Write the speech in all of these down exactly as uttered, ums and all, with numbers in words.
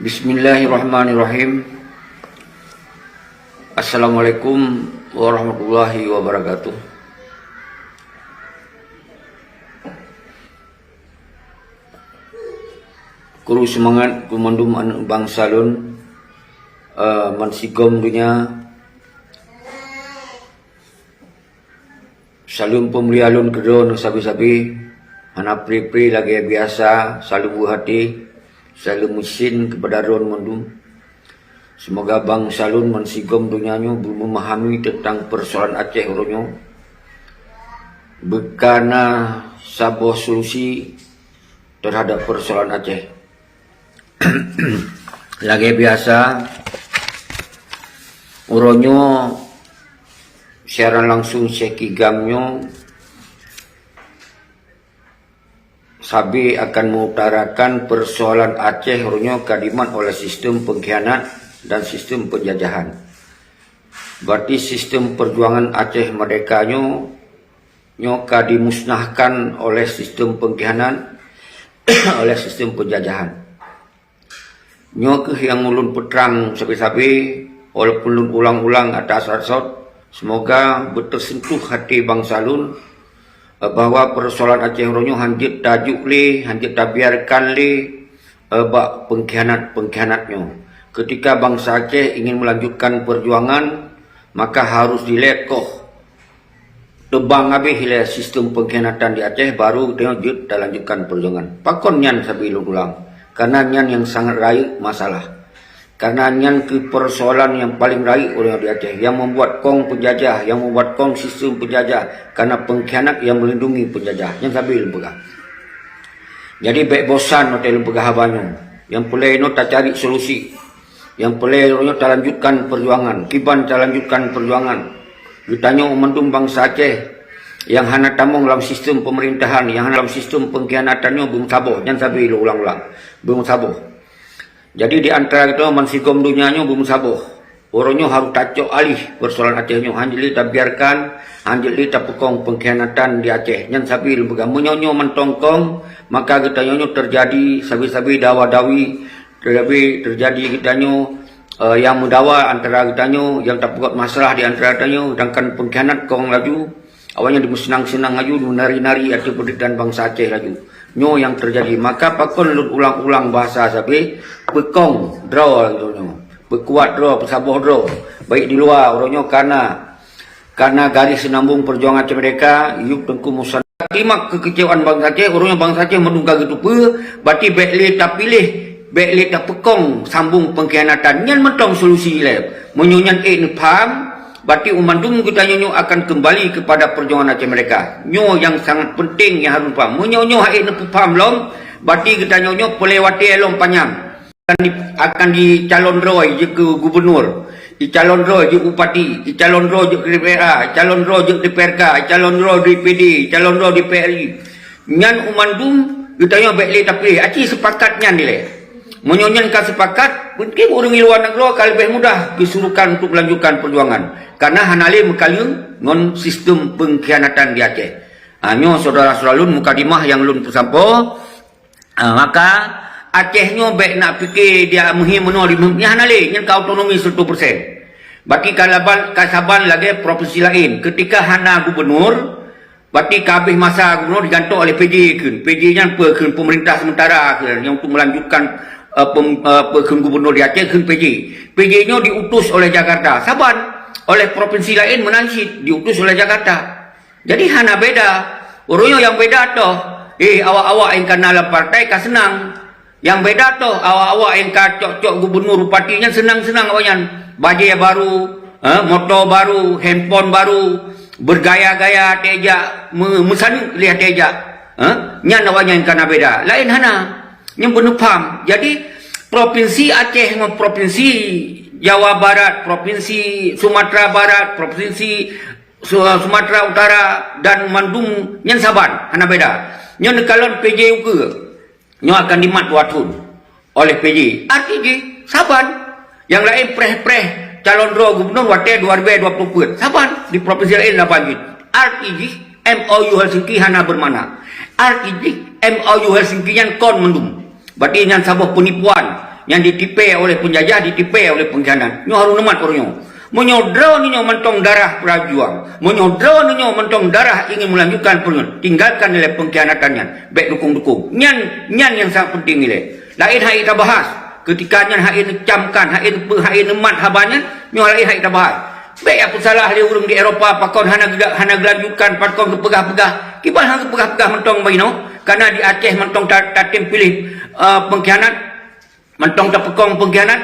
Bismillahirrahmanirrahim. Assalamualaikum warahmatullahi wabarakatuh. Kuru seumangat keu mandum aneuk bansa lôn, eh, bansigom donya. Saleuem peumulia lôn keudroe sabe-sabe, hana pri-pri lagée biasa, saleuem weueh até, saleuem meusin keupada droe mandum. Seumoga bansa lôn bansigom donya nyoe beumeuhami teuntang peusoalan Aceh uroe nyoe, beukana saboh solusi teuhadap peusoalan Aceh. Lagée biasa, uroe nyoe siaran langsung Syekh Kigam nyoe sabe akan meutarakan peusoalan Aceh uroe nyoe ka dimat oleh sistem pengkhianat dan sistem penjajahan. Berarti sistem perjuangan Aceh Merdeka nyoe, nyoe ka dimusnahkan oleh sistem pengkhianat, oleh sistem penjajahan. Nyoe kheueh nyang ulôn peutrang sabe-sabe, walaupun lôn ulang-ulang atas-atas, semoga beuteusentuh hati bansa lôn, eh, bahwa peusoalan Aceh uroe nyoe hanjeuet tajok lé, hanjeuet tabiarkan lé, eh, bak pengkhianat-pengkhianat nyoe. Ketika bansa Aceh ingin melanjutkan perjuangan, maka harus dilée koh teubang habéh lé sistem pengkhianatan di Aceh, baru geutanyoe jeuet talanjutkan peujuangan. Pakon nyan sabe lôn ulang? Karena nyan nyang sangat rayeuk masalah. Karena nyan kheueh peusoalan nyang paleng rayeuk ureuëng di Aceh, nyang membuat kong penjajah, nyang membuat kong sistem penjajah, karena pengkhianat nyang melindungi penjajah. Nyan sabe lôn peugah. Jadi, bék bosan watée lôn peugah haba nyoe. Nyang peureulée nyoe tacari solusi. Nyang peureulée nyoe talanjutkan peujuangan. Kiban talanjutkan peujuangan? Geutanyoe mandum bansa Aceh nyang hana tamong lam sistem pemerintahan, nyang hana lam sistem pengkhianatan nyoe beumeusaboh. Nyan sabe lôn ulang-ulang. Beumeusaboh. Jadi, di antara geutanyoe bansigom donya nyoe beumeusaboh. Uroe nyoe harôh tacok aléh peusoalan Aceh nyoe. Hanjeuet lé tabiarkan, hanjeuet lé tapeukong pengkhianatan di Aceh. Nyan sabe lôn peugah. Meunyoe nyoe mantong kong, maka geutanyoe nyoe teujadi sabe-sabe dawa-dawi, teujadi, teujadi geutanyoe, eh, nyang meudawa antara geutanyoe, nyang tapeugot masalah di antara geutanyoe, sedangkan pengkhianat kong laju, awaknyan dimeuseunang-seunang laju, dimeunari-nari ateueh peudeutan bansa Aceh laju. Nyoe nyang teujadi. Maka pakon lôn ulang-ulang bahasa sabe, peukong droe lagée nyoe, peukuat droe, peusaboh droe, baik di luwa uroe nyoe kana, kana garéh seunambong peujuangan Aceh Merdeka, Yub Teungku Musa. Klimak keukeucewaan bansa Aceh, uroe nyoe bansa Aceh meudungka geuteupeue, berarti bék lé tapiléh, bék lé tapeukong sambong pengkhianatan. Nyan mantong solusi ilée. Meunyoe nyan ék neupham, berarti mandum geutanyoe nyoe akan keumbali keupada peujuangan Aceh Merdeka. Nyoe nyang sangat peunteng nyang harôh neupham. Meunyoe nyoe han ék neupeupham lom, berarti geutanyoe nyoe peureulée watée lom panyang. Akan di, akan dicalon droe jeuet keu gubunur, dicalon droe jeuet bupati, dicalon droe jeuet keu D P R A, dicalon droe jeuet D P R K, dicalon droe D P D, dicalon droe D P R I. Nyan mandum geutanyoe bék lé tapiléh, aci seupakat nyan ilée. Meunyoe nyan ka seupakat, mungken ureuëng di luwa nanggroe ka leubeh mudah geusuruhkan untuk melanjutkan peujuangan, karena hana lé meukaleueng ngon sistem pengkhianatan di Aceh. Ha, nyoe syedara-syedara lôn mukadimah nyang lôn peusampoe. Ah, maka Aceh nyoe bék nak pike dia meuhi meunoe di meuh-, nyan hana lé, nyan ka otonomi seratus persen. Baki ka laban, ka saban lagée provinsi laén. Ketika hana gubunur, baki ka habéh masa gubunur digantok oleh P J kheun. P J nyan peue kheun, pemerintah sementara kheun, nyang untuk melanjutkan, eh, pem-, eh, peue kheun gubunur di Aceh kheun P J. P J nyoe diutus oleh Jakarta. Saban oleh provinsi laén meunan cit diutus oleh Jakarta. Jadi hana beda. Ureuëng nyang beda toh, eh, awak-awak nyang kana lam partai ka seunang. Nyang beda toh, awak-awak nyang ka cok-cok gubunur, bupati nyan seunang-seunang awaknyan. Bajée baru, eh, moto baru, handphone baru, bergaya-gaya teuh jak, me-, meusaneuk lé teuh jak. Eh, nyan awaknyan kana beda. Laén hana. Nyan beuneupham. Jadi, provinsi Aceh ngon provinsi Jawa Barat, provinsi Sumatera Barat, provinsi Su-, Sumatera Utara dan mandum nyan saban, hana beda. Nyoe neukalon P J ukeue. Nyoe akan dimat dua thon oleh P J. Arti jih, saban. Nyang laén preh-preh calon droe gubunur watée dua ribée dua ploh peuet. Saban, di provinsi laén laban jih. Arti jih, M O U Helsinki hana bermakna. Arti jih, M O U Helsinki nyan kon mandum. Berarti nyan saboh penipuan. Nyang ditipée oleh peunjajah, ditipée oleh pengkhianat. Nyoe harôh neumat ureuëng nyoe. Meunyoe droeneuh nyoe mantong darah peurajuang, meunyoe droeneuh nyoe mantong darah ingin melanjutkan peureueng, tinggalkan ilée pengkhianatan nyan, bék dukong-dukong. Nyan, nyan nyang sangat penting ilée. Laén hai tabahas. Keutika nyan hai neucamkan, hai neupe-, hai neumat haba nyan, nyoe laén hai tabahas. Bék ya peusalah lé ureuëng di Eropa pakon hana geuda-, hana geulanjutkan, pakon geupeugah-peugah. Kiban hana geupeugah-peugah mantong bainoe, karena di Aceh mantong ta-, tatem piléh, eh, pengkhianat, mantong tapeukong pengkhianat,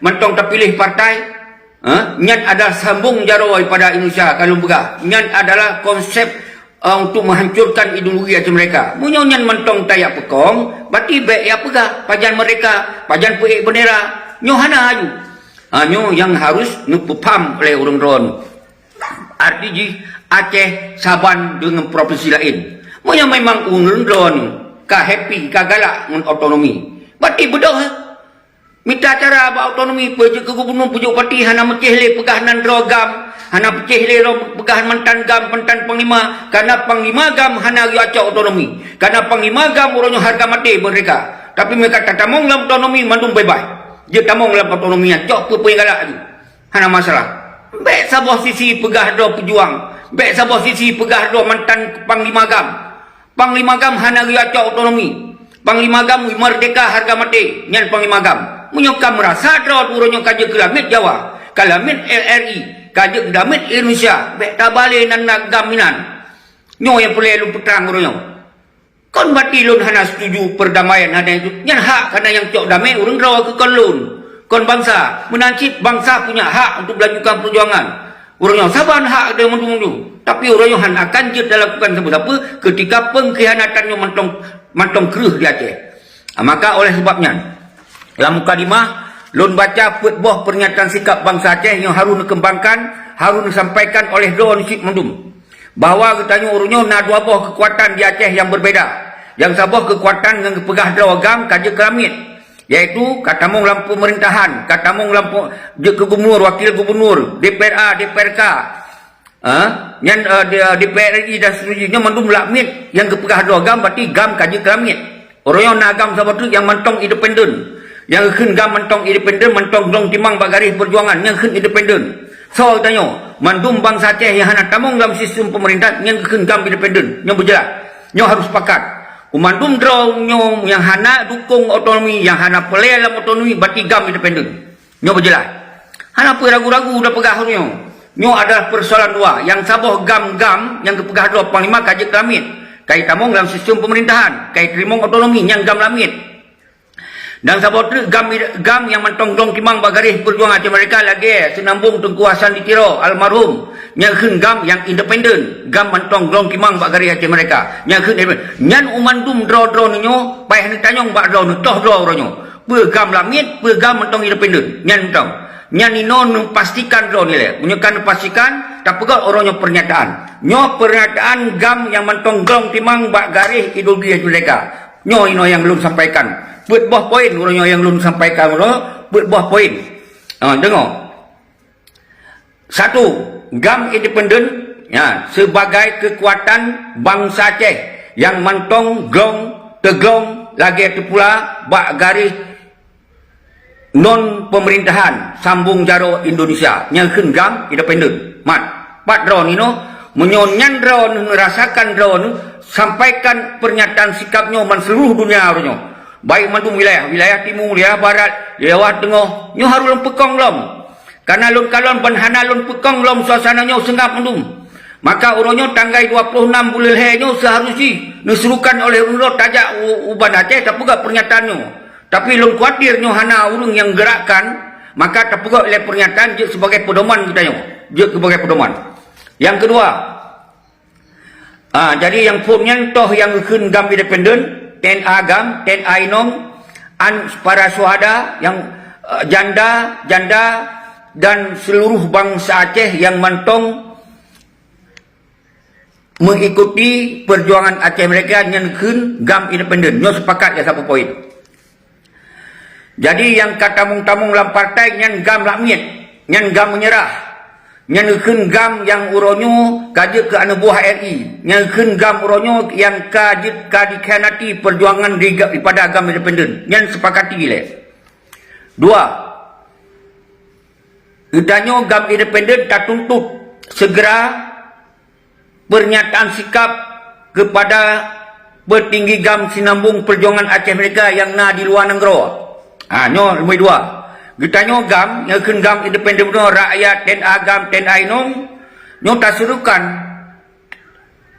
mantong tapiléh partai. Eh, nyan adalah sambong jaroe pada Indonesia, kalau peugah. Nyan adalah konsep, eh, untuk menghancurkan ideologi Aceh Merdeka. Meunyoe nyan mantong tayak peukong, berarti bék ya peugah pajan merdeka, pajan peuék bendera. Nyoe hana aju. Ha, nyoe nyang harus neupeupaham oleh ureuëng droeneuh. Arti jih Aceh saban deungon provinsi laén. Meunyoe memang ureuëng droeneuh ka happy, ka galak ngon otonomi, berarti beudôh, eh. Mita cara bak otonomi, peue jeuet keu gubunur, peue jeuet bupati, hana meucéh lé peugah nan droe GAM, hana meucéh lé droe peugah mantan GAM, mantan panglima, karena panglima GAM hana geuacok otonomi. Karena panglima GAM uroe nyoe harga maté bak merdeka. Tapi meunyoe ka tatamong lam otonomi, mandum bebas. Jeuet tamong lam otonomi nyan, cok peue-peue nyang galak aju. Hana masalah. Bék saboh sisi peugah droe peujuang. Bék saboh sisi peugah droe mantan panglima GAM. Panglima GAM hana geuacok otonomi. Panglima GAM merdeka harga maté, nyan panglima GAM. Meunyoe ka meurasa droe uroe nyoe ka jeuet keu lamiet Jawa, ka lamiet L R I, ka jeuet keu lamiet Indonesia, bék tabalé nan na GAM inan. Nyoe nyang peureulée lôn peutrang uroe nyoe. Kon bati lôn hana setuju perdamaian hana itu, nyan hak, karena nyang cok damé ureuëng droe keu kon lôn. Kon bansa, meunan cit bansa punya hak untuk melanjutkan perjuangan. Uroe nyoe saban hak dia mundu-mundu. Tapi uroe nyoe hana akan jeuet dilakukan sapeue-sapeue keutika pengkhianatan nyoe mantong, mantong kreueh di Aceh. Ah, maka oleh sebab nyan, lam mukadimah, lôn baca peuet boh pernyataan sikap bansa Aceh nyang harôh neukeumbangkan, harôh neusampaikan oleh droeneuh cit mandum. Bahwa geutanyoe uroe nyoe na dua boh keukuatan di Aceh nyang beubeda. Nyang saboh keukuatan nyang geupeugah droe GAM ka jeuet keu lamiet, yaitu ka tamong lam peumeurintahan, ka tamong lam pe-, jeuet keu gubunur, wakil gubunur, D P R A, D P R K, ha? Nyan, eh, D-, D P R R I dan seterusnya, nyoe mandum lamiet nyang geupeugah droe GAM, berarti GAM ka jeuet keu lamiet. Uroe nyoe na GAM saboh treuk nyang mantong independen. Nyang geukheun GAM mantong independen, mantong glong timang bak garéh peujuangan, nyang kheun independen. Soe geutanyoe, mandum bansa Aceh nyang hana tamong lam sistem pemerintah, nyang geukheun GAM independen. Nyoe beujeulaih. Nyoe harôh sepakat. Keu mandum droe nyoe nyang hana dukong otonomi, nyang hana peureulée lam otonomi, berarti GAM independen. Nyoe beujeulaih. Hana peue ragu-ragu tapeugah uroe nyoe. Nyoe adalah persoalan dua. Nyang saboh GAM-GAM nyang geupeugah droe panglima ka jeuet keu lamiet. Ka jitamong lam sistem pemerintahan, ka jiteurimong otonomi, nyan GAM lamiet. Dan saboh treuk GAM, GAM nyang mantong glong timang bak garéh peujuangan Aceh Merdeka lagée Seunambong Teungku Hasan di Tiro, almarhum. Nyang kheun GAM nyang independen, GAM mantong glong timang bak garéh Aceh Merdeka. Nyang kheun independen. Nyan u mandum droe-droe nyoe, payah neutanyong bak droe, neutoh droe uroe nyoe. Peue GAM lamiet, peue GAM mantong independen. Nyan mantong. Nyan inoe neupastikan droe nilai. Meunyoe ka neupastikan, tapeugah uroe nyoe pernyataan. Nyoe pernyataan GAM nyang mantong glong timang bak garéh ideologi Aceh Merdeka. Nyoe inoe nyang lôn sampaikan. Peuet boh poin uroe nyoe nyang lôn sampaikan uroe, peuet boh poin. Ha, deungoe. Satu, GAM independen, ya, sebagai kekuatan bansa Aceh nyang mantong glong, teuglong lagée teupula bak garéh non pemerintahan sambong jaroe Indonesia. Nyang kheun GAM independen. Mat. Pat droeneuh, meunyoe nyan droeneuh neurasakan droeneuh, sampaikan pernyataan sikap nyoe ban seluruh dunia uroe nyoe. Baik mandum wilayah, wilayah timu, wilayah barat, wilayah teungoh, nyoe harôh lôn peukong lom. Karena lôn kalon ban hana lôn peukong lom suasana nyoe seungab mandum. Maka uroe nyoe tanggai dua ploh nam buleuen lhée nyoe seuharôh jih neuserukan oleh ureuëng droe tajak u, u Banda Aceh tapeugah pernyataan nyoe. Tapi lôn khawatir nyoe hana ureuëng nyang geurakkan, maka tapeugah lé pernyataan jeuet sibagai peudoman geutanyoe. Jeuet sibagai peudoman. Nyang keudua, Ah, jadi nyang phon nyan toh nyang geukheun GAM independen, T N A GAM, T N A inong, an para syuhada nyang, eh, janda, janda dan seluruh bansa Aceh nyang mantong mengikuti perjuangan Aceh Merdeka nyan geukheun GAM independen. Nyoe sepakat ya saboh poin. Jadi nyang ka tamong-tamong lam partai nyan GAM lamiet, nyan GAM menyerah. Nyan geukheun GAM nyang uroe nyoe ka jeuet keu aneuk buah R I. Nyan geukheun GAM uroe nyoe nyang ka jeuet ka dikhianati perjuangan di ga-, daripada GAM independen. Nyan sepakati lé. Dua, geutanyoe GAM independen tatuntut segera pernyataan sikap kepada petinggi GAM Sinambong Perjuangan Aceh Merdeka nyang na di luwa nanggroe. Ha, nyoe lumboi dua. Geutanyoe GAM, nyang kheun GAM independen bunoe, rakyat, T N A GAM, T N A inong, nyoe tasurukan,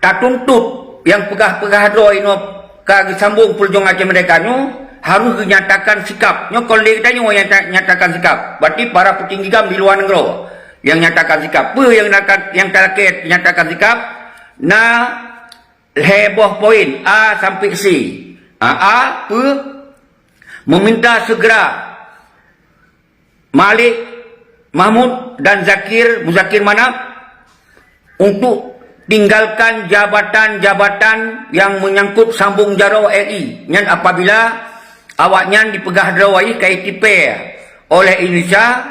tatuntut nyang peugah-peugah droe inoe ka geusambong Perjuangan Aceh Merdeka nyoe harôh geunyatakan sikap. Nyoe kon lé geutanyoe nyang ta-, nyatakan sikap. Berarti para petinggi GAM di luwa nanggroe nyang nyatakan sikap. Peue nyang nyatakan, nyang talakée nyatakan sikap? Na lhée boh poin, A sampai C. A, A, peue? Meminta segera Malik Mahmud dan Zakir, Muzakir Manaf untuk tinggalkan jabatan-jabatan yang menyangkut sambong jaroe R I nyan apabila awaknyan dipeugah droe ka jitipée oleh Indonesia,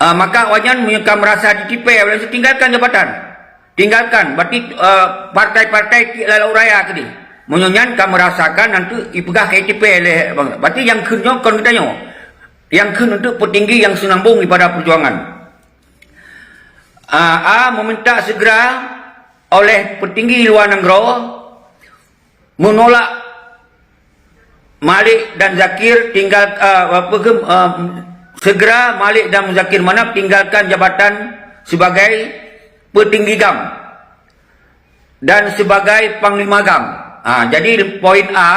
ah, maka awaknyan meunyoe ka merasa jitipée oleh Indonesia, tinggalkan jabatan. Tinggalkan, berarti, eh, partai-partai tiek lalu raya keudeh. Meunyoe nyan ka merasakan nanti ipeugah ka jitipée lé, berarti nyang kheun nyoe kon geutanyoe. Nyang kheun untuk petinggi nyang seunambong daripada perjuangan. A, A meminta segera oleh petinggi luwa nanggroe menolak Malik dan Zakir tinggal, eh, apa ke, eh, segera Malik dan Muzakir Manaf tinggalkan jabatan sebagai petinggi GAM dan sebagai panglima GAM. Ha, jadi poin A,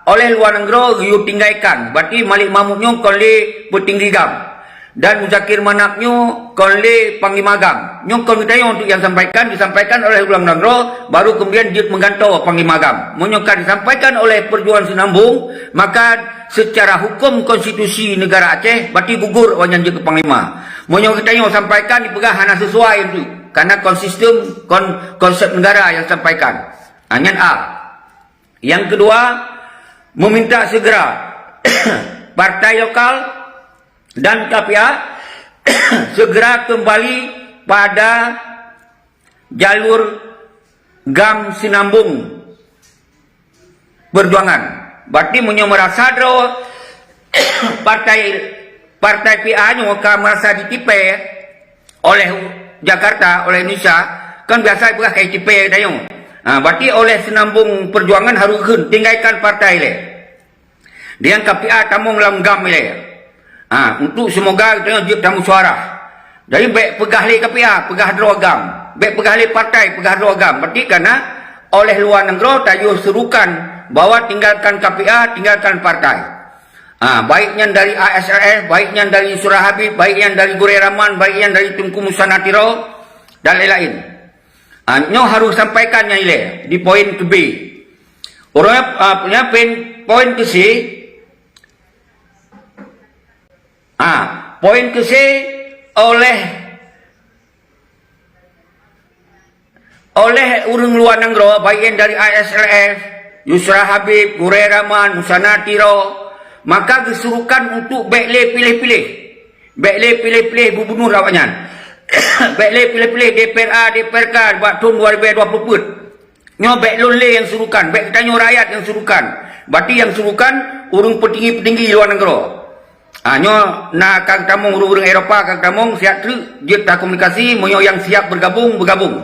oleh luwa nanggroe geuyue tinggalkan. Berarti Malik Mahmud nyoe kon lé petinggi GAM. Dan Muzakir Manaf nyoe kon lé panglima GAM. Nyoe kon geutanyoe untuk nyang sampaikan, disampaikan oleh luwa nanggroe, baru kemudian jeuet meugantoe panglima GAM. Meunyoe ka disampaikan oleh Perjuangan Seunambong, maka secara hukum konstitusi negara Aceh, berarti gugur awaknyan jeuet keu panglima. Meunyoe geutanyoe sampaikan dipeugah hana sesuai untuk, karena konsistem, kon-, konsep negara nyang sampaikan. Ha, nyan A. Yang kedua, meminta segera partai lokal dan K P A segera kembali pada jalur GAM Sinambong Perjuangan. Berarti meunyoe merasa droe partai, partai P A nyoe ka merasa jitipée oleh Jakarta, oleh Indonesia, kan biasa ipeugah ka jitipée geutanyoe. Ha, berarti oleh Seunambong Perjuangan harôh kheun tinggalkan partai lé. Deungon K P A tamong lam GAM ilée. Ha, untuk semoga geutanyoe jeuet tamusyawarah. Jadi bék peugah lé K P A, peugah droe GAM. Bék peugah lé partai, peugah droe GAM. Berarti karena oleh luwa nanggroe tayue serukan bahwa tinggalkan K P A, tinggalkan partai. Ha, baik nyan dari A S R F, baik nyan dari Yusra Habib, baik nyan dari Gurée Rahman, baik nyan dari Teungku Musa Natiro, dan lain-lain. Ha, nyoe harôh sampaikan nyan ilée di poin ke B. Uroe, ah, punya poin, poin ke C. Ah, poin ke C oleh, oleh ureuëng luwa nanggroe, baik nyang dari I S L F, Yusra Habib, Gurée Rahman, Musa Natiro, maka geusurukan untuk bék lé piléh-piléh. Bék lé piléh-piléh gubunur awaknyan. Bék lé piléh-piléh D P R A, D P R K bak thon dua ribu dua puluh peuet. Nyoe bék lôn lé nyang surukan, bék geutanyoe rakyat nyang surukan. Berarti nyang surukan ureuëng peutinggi-peutinggi luwa nanggroe. Ah, nyoe na ka geutamong ureuëng-ureuëng Eropa ka geutamong, siat treuk jeuet takomunikasi, meunyoe nyang siap bergabung, bergabung.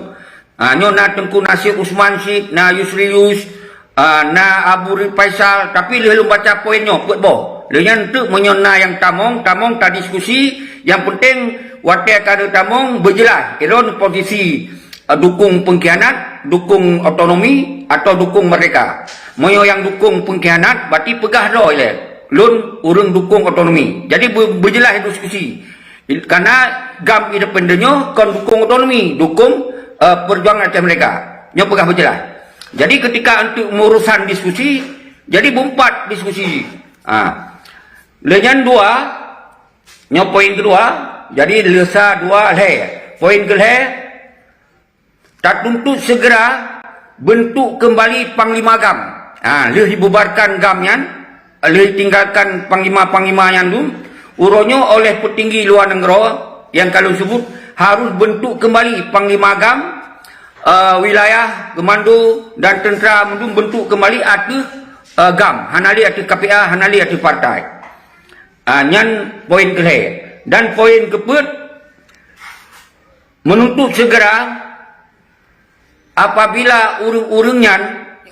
Ah, nyoe na Teungku Nasir Usman cit, na Yusri Yus, ah, na Abu Ri Faisal, tapi lheueh lôn baca poin nyoe peuet boh. Lheueh nyan teuk meunyoe na nyang tamong, tamong tadiskusi, nyang penting watée ka tamong beujeulaih, ilôn posisi eh, dukung pengkhianat, dukung otonomi, atau dukung merdeka. Meunyoe nyang dukung pengkhianat, berarti peugah droe ilée, lôn ureuëng dukung otonomi. Jadi, beu-, beujeulaih diskusi. Karena GAM independen nyoe kon dukung otonomi, dukung, eh, perjuangan Aceh Merdeka. Nyoe peugah beujeulaih. Jadi, ketika untuk urusan diskusi, jadi beumpat diskusi. Ha. Lheueh nyan dua, nyoe poin keudua, jadi leusa dua lhée. Poin keulhée, tatuntut segera bentuk kembali Panglima GAM. Ha, lheueh dibubarkan GAM nyan, lheueh ditinggalkan panglima-panglima nyan tu, uroe nyoe oleh peutinggi luwa nanggroe nyang ka lôn sebut, harôh bentuk kembali Panglima GAM, eh, wilayah, komando, dan tentera mandum bentuk kembali ateueh, eh, GAM, hana lé ateueh K P A, hana lé ateueh partai. Ah, nyan poin keulhèe. Dan poin keupeuet, menuntut segera apabila ureuëng-ureuëng nyan,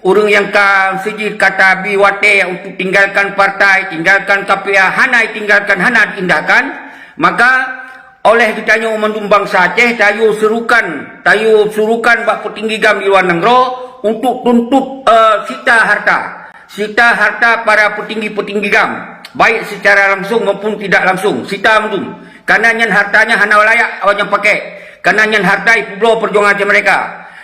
ureuëng nyang ka seujih kata bi watèe untuk tinggalkan partai, tinggalkan K P A, hana ditinggalkan, hana diindahkan, maka oleh geutanyoe mandum bansa Aceh, tayue serukan, tayue surukan bak peutinggi GAM di luwa nanggroe untuk tuntut, eh, sita harta. Sita harta para peutinggi-peutinggi GAM, baik secara langsung maupun tidak langsung, sita mandum. Karena nyan harta nyan hana layak awaknyan pakai. Karena nyan harta ipeubloe peujuangan Aceh Merdeka.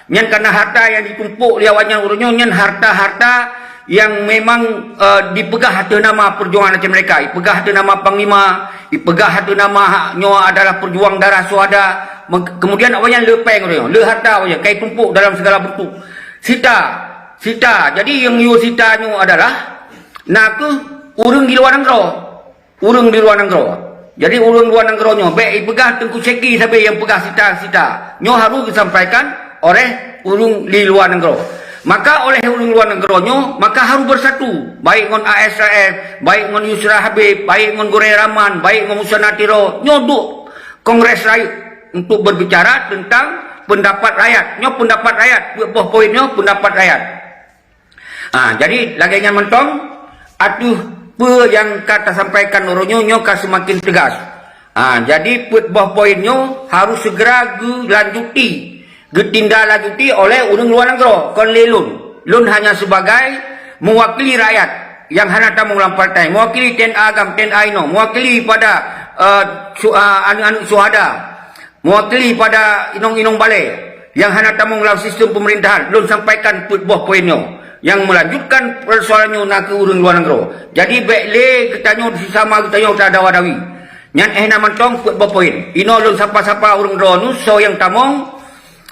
Nyan karena harta nyang ditumpôk lé awaknyan uroe nyoe, nyan harta-harta nyang memang, eh, dipeugah ateueh nama peujuangan Aceh Merdeka, ipeugah ateueh nama panglima, ipeugah ateueh nama nyoe adalah peujuang darah syuhada. Meng-, kemudian awaknyan le péng uroe nyoe, le harta awaknyan, ka itumpôk dalam segala bentuk. Sita, sita. Jadi nyang yue sita nyoe adalah na kheueh ureuëng di luwa nanggroe. Ureuëng di luwa nanggroe. Jadi ureuëng luwa nanggroe nyoe, bèk ipeugah Teungku Syeki sabe nyang peugah sita-sita. Nyoe harus disampaikan oleh ureuëng di luwa nanggroe. Maka oleh ureuëng luwa nanggroe nyoe, maka harus beusatu. Baik ngon A S R F, baik ngon Yusra Habib, baik ngon Gurèe Rahman, baik ngon Musa Natiro. Nyoe duek Kongres Rakyat untuk berbicara tentang pendapat rakyat. Nyoe pendapat rakyat, peuet boh poin nyoe pendapat rakyat. Ah, jadi lagèe nyan mantong, ateueh peue nyang ka tasampaikan uroe nyoe, nyoe ka seumaken teugas. Ah, jadi peuet boh poin nyoe harus segera geulanjuti, geutindaklanjuti oleh ureuëng luwa nanggroe, kon lé lôn. Lôn hanya sebagai mewakili rakyat nyang hana tamong lam partai, mewakili T N A GAM, T N A inoe, mewakili pada, eh, su-, ah, aneuk-aneuk syuhada. Mewakili pada inong-inong balè nyang hana tamong lam sistem pemerintahan, lôn sampaikan peuet boh poin nyoe. Nyang melanjutkan persoalan nyoe na kheueh ureuëng luwa nanggroe. Jadi bèk lé geutanyoe sisama geutanyoe tadawa-dawi. Nyan éh na mantong peuet boh poin. Inoe lôn sapa-sapa ureuëng droeneuh soe nyang tamong,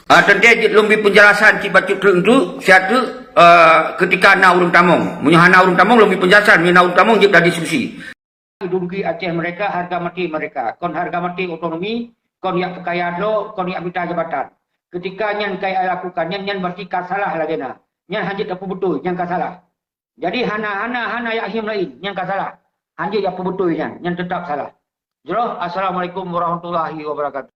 ah, teuntèe jeuet lôn bri peunjelasan cit bacut treuk-treuk, siat treuk, ah, keutika na ureuëng tamong. Meunyoe hana ureuëng tamong, lôn bri peunjelasan. Meunyoe na ureuëng tamong, jeuet tadiskusi. Ideologi Aceh Merdeka, harga mati merdeka. Kon harga mati otonomi, kon jak peukaya droe, kon jak mita jabatan. Keutika nyan ka lakukan nyan, nyan berarti ka salah lagèe na. Nyan hanjeuet tapeubeutôi, nyan ka salah. Jadi hana, hana, hana jak hiem laén, nyan ka salah. Hanjeuet jak peubeutôi nyan, nyan teutap salah. Jroh, Assalamualaikum warahmatullahi wabarakatuh.